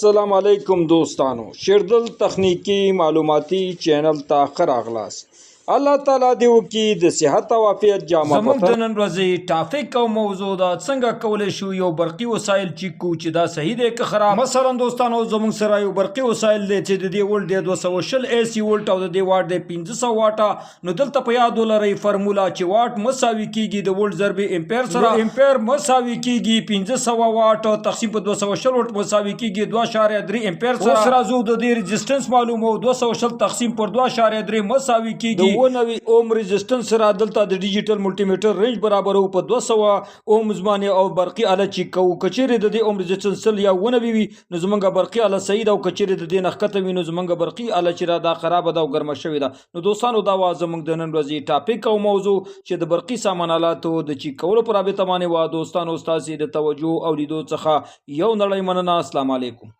السلام علیکم دوستانو، شیردل تخنیکی معلوماتي چینل ته ښه راغلاست. الله تعالی دې وکړي د صحت او عافیت جامه زموږ د نن ورځې ټاپک او موضوع دا څنګه کولی شو یو برقي وسایل چیک کو چې دا صحیح دی که خراب. مثلا دوستانو، زموږ سره یو برقي وسایل دی چې د دې ولټ دی 220 اے سی ولټ او د دې واټ دی 500 واټه. نو دلته په یاد ولرئ فرموله چې واټ مساوي کیږي د ولټ ضرب امپیر سره. امپیر مساوي کیږي 500 واټ تقسیم په 220 ولټ مساوي کیږي 2.3 امپیر سره. اوس راځو د دې resistance معلومو. 220 تقسیم پر 2.3 مساوي کیږي د 97 اوم resistance سره. دلته د digital multimeter range برابرو په 200 اوم باندې او برقي آله چیک کوو. کچېرې د دې اوم resistance 100 یا 97 وي، نو زمونږ برقي آله صحیح ده او کچېرې د دې نه ښکته وي، نو زمونږ برقي آله چې دا خرابه ده او ګرمه شوې ده. نو دوستانو، دا وه زمونږ د نن ورځې ټاپک او موضوع چې د برقي سامان آلاتو د چیک کولو په رابطه باندې وه. دوستانو، ستاسې د توجه او لیدو څخه یو نړۍ مننه. السلام علیکم.